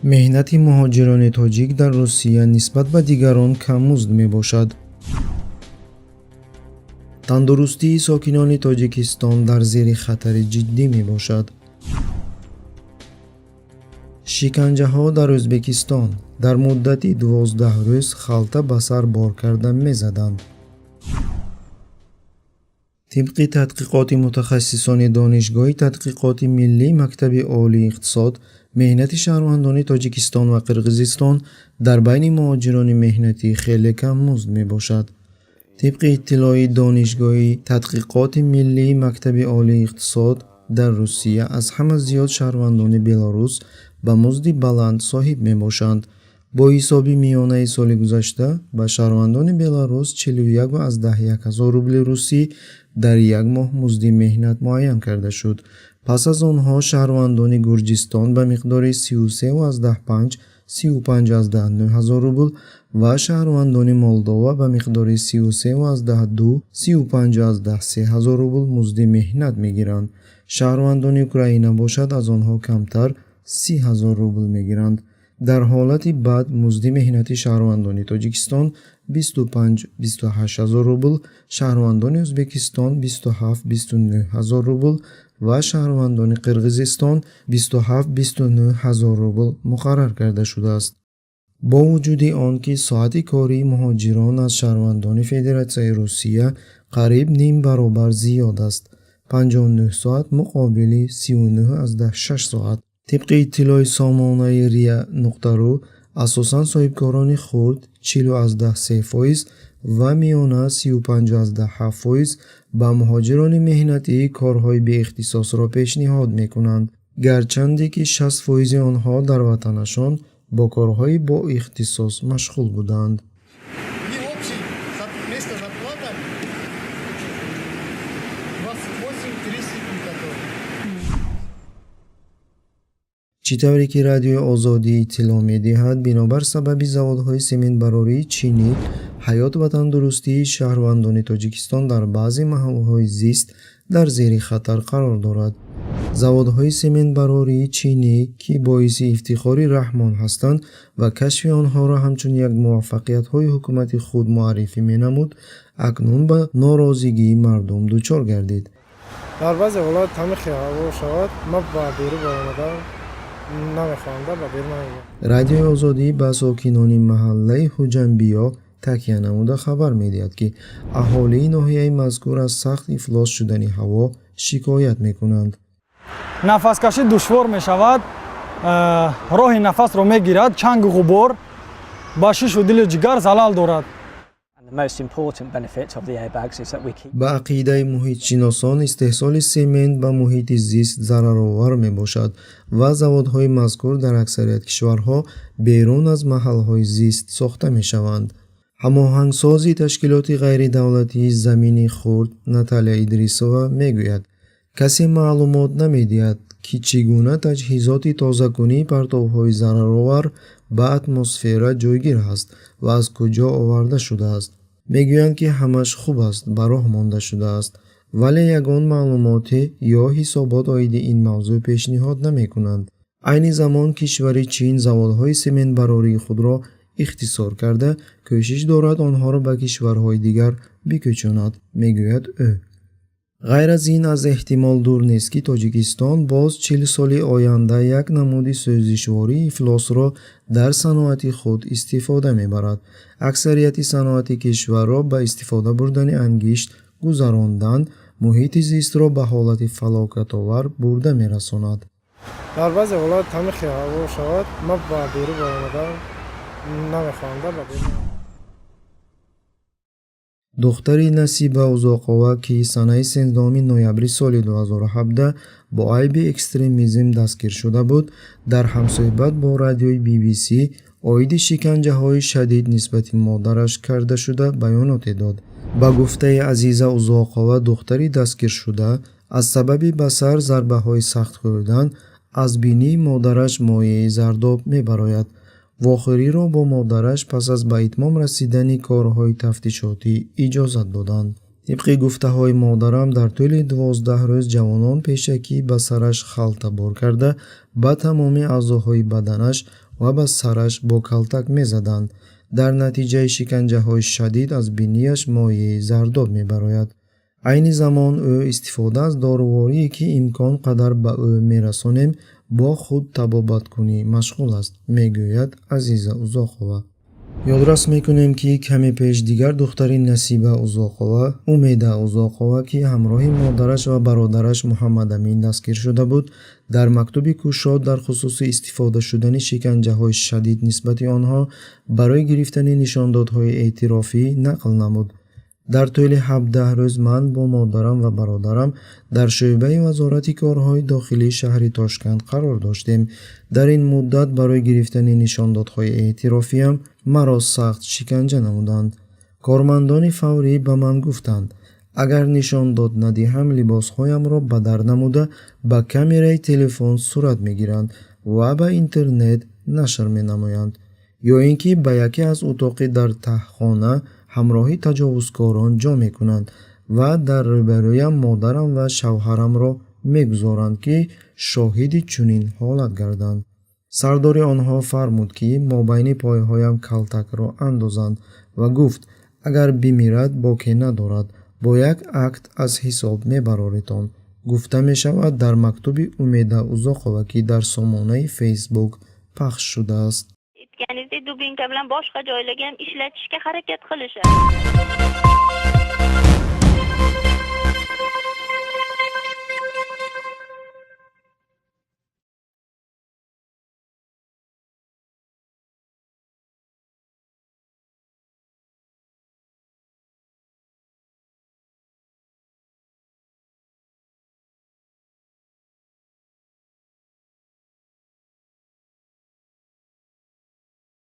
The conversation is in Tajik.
Меҳнати муҳоҷирони тоҷик дар Русия нисбат ба дигарон каммузд мебошад. Тандурустии сокинони Тоҷикистон дар зери хатари ҷиддӣ мебошад. Шиканҷаҳо дар Ӯзбекистон: дар муддати 12 рӯз халта ба сар бор карда мезаданд. Тибқи тадқиқоти мутахассисони Донишгоҳи тадқиқоти миллии Мактаби олии иқтисод, меҳнати шаҳрвандони Тоҷикистон ва Қирғизистон дар байни муҳоҷирони меҳнатӣ хеле каммузд мебошад. Тибқи иттилои Донишгоҳи тадқиқоти миллии Мактаби олии иқтисод, дар Русия аз ҳама зиёд шаҳрвандони Беларус ба музди баланд соҳиб мебошанд. Бо ҳисоби миёнаи соли гузашта ба шаҳрвандони Беларус 41,1 ҳазор рубли русӣ дар як моҳ музди меҳнат муайян карда шуд. Пас аз онҳо шаҳрвандони Гурҷистон ба миқдори 33,5, 35,9 ҳазор рубл ва шаҳрвандони Молдова ба миқдори 33,2, 35,3 ҳазор рубл музди меҳнат мегиранд. Шаҳрвандони Украина бошад, аз онҳо камтар, 30 ҳазор рубл мегиранд. Дар ҳолати бад музди меҳнати шаҳрвандони Тоҷикистон 25, 28 ҳазор рубл, шаҳрвандони Ӯзбекистон 27, 29 ҳазор рубл ва шаҳрвандони Қирғизистон 27, 29 ҳазор рубл муқаррар карда шудааст. Бо вуҷуди он ки соати кории муҳоҷирон аз шаҳрвандони Федератсияи Русия қариб ним баробар зиёд аст, 59 соат муқобили 39,6 соат. Тибқи иттилои сомонаи ria.ru, асосан соҳибкорони хурд, 40,3%, ва миёна, 35,7%, ба муҳоҷирони меҳнатӣ корҳои беихтисосро пешниҳод мекунанд, гарчанде ки 60 фоизи онҳо дар ватанашон бо корҳои боихтисос машғул буданд. И общий место зарплата 28 30 который. Чӣ тавре ки Радиои Озодӣ иттилоъ медиҳад, бинобар сабаби заводҳои сементбарории чинӣ ҳаёт ва тандурустии шаҳрвандони Тоҷикистон дар баъзе маҳалҳои зист дар зери хатар қарор дорад. Заводҳои сементбарории чинӣ, ки боиси ифтихори Раҳмон ҳастанд ва кашфи онҳоро ҳамчун як муваффақиятҳои ҳукумати худ муаррифӣ менамуд, акнун ба норозигии мардум дучор гардид. Дар баъзе ҳолат ҳамин ҳаво шавад, ман ба берун баромада намехоҳам, да ба берун намебарам. Радиои Озодӣ ба сокинони маҳаллаи Хуҷамбиё такя намуда хабар медиҳад, ки аҳолии ноҳияи мазкур аз сахт ифлос шудани ҳаво шикоят мекунанд. Нафаскашӣ душвор мешавад, роҳи нафасро мегирад, чангу ғубор ба шишу дилу ҷигар залал дорад. And the most important benefit of the airbags is that we keep Ба ақидаи муҳитшиносон, истеҳсоли семент ба муҳити зист зараровар мебошад ва заводҳои мазкур дар аксарият кишварҳо берун аз маҳалҳои зист сохта мешаванд. Ҳамоҳангсози ташкилоти ғайридавлатии «Замини хурд» Наталия Идрисова мегӯяд, касе маълумот намедиҳад, ки чӣ гуна таҷҳизоти тозакунии партовҳои зараровар ба атмосфера ҷойгир аст ва аз куҷо оварда шудааст. Мегӯянд, ки ҳамаш хуб аст, ба роҳ монда шудааст, вале ягон маълумоте ё ҳисобот оиди ин мавзӯъ пешниҳод намекунанд. Айни замон кишвари Чин заводҳои сементбарории худро ихтисор карда, кӯшиш дорад онҳоро ба кишварҳои дигар бикӯчонад, мегӯяд ӯ. Ғайр аз ин, аз эҳтимол дур нест, ки Тоҷикистон боз 40 соли оянда як намуди сӯзишвории ифлосро дар саноати худ истифода мебарад. Аксарияти саноати кишварро ба истифода бурдани ангишт гузарондан муҳити зистро ба ҳолати фалокатовар бурда мерасонад. Дар баъзе ҳолат ҳамин ҳаво шавад, ман ба берун баромада намехоҳам, да ба берун. Духтари Насиба Узоқова, ки санаи 13 ноябри соли 2017 бо айби экстремизм дастгир шуда буд, дар ҳамсӯҳбат бо радиои BBC оиди шиканҷаҳои шадид нисбати модараш кардашуда баёноте дод. Ба гуфтаи Азиза Узоқова, духтари дастгиршуда аз сабаби ба сар зарбаҳои сахт хӯрдан аз бинии модараш моеи зардоб мебарояд. Вохӯриро бо модараш пас аз ба итмом расидани корҳои тафтишотӣ иҷозат доданд. Тибқи гуфтаҳои модарам, дар тӯли 12 рӯз ҷавонон пешакӣ ба сараш халта бор карда, ба тамоми аъзоҳои баданаш ва ба сараш бо калтак мезаданд. Дар натиҷаи шиканҷаҳои шадид аз бинияш моеи зардоб мебарояд. Айни замон ӯ истифода аз доруворие, ки имкон қадар ба ӯ мерасонем, бо худ табобаткунӣ машғул аст, мегӯяд Азиза Узоқова. Ёдрас мекунем, ки каме пеш дигар духтари Насиба Узоқова, Умеда Узоқова, ки ҳамроҳи модараш ва бародараш Муҳаммадамин дастгир шуда буд, дар мактуби кушод дар хусуси истифода шудани шиканҷаҳои шадид нисбати онҳо барои гирифтани нишондодҳои эътирофӣ нақл намуд: «Дар тӯли 17 рӯз ман бо модарам ва бародарам дар шӯъбаи Вазорати корҳои дохилии шаҳри Тошканд қарор доштем. Дар ин муддат барои гирифтани нишондодҳои эътирофиам маро сахт шиканҷа намуданд. Кормандони фаврӣ ба ман гуфтанд, агар нишондод надиҳам, либосҳоямро бадар намуда, ба камераи телефон сурат мегиранд ва ба интернет нашр менамоянд ё ин ки ба яке аз утоқи дар таҳхона ҳамроҳи таҷовузкорон ҷо мекунанд ва дар рӯбарӯям модарам ва шавҳарамро мегузоранд, ки шоҳиди чунин ҳолат гарданд. Сардори онҳо фармуд, ки мобайни пойҳоям калтакро андозанд ва гуфт, агар бимирад, боке надорад, бо як акт аз ҳисоб мебароретон», гуфта мешавад дар мактуби Умеда Узоқова, ки дар сомонаи Фейсбук пахш шудааст. Aytganingizdek, дубинка bilan boshqa joylarga ham ishlatishga harakat qilishadi.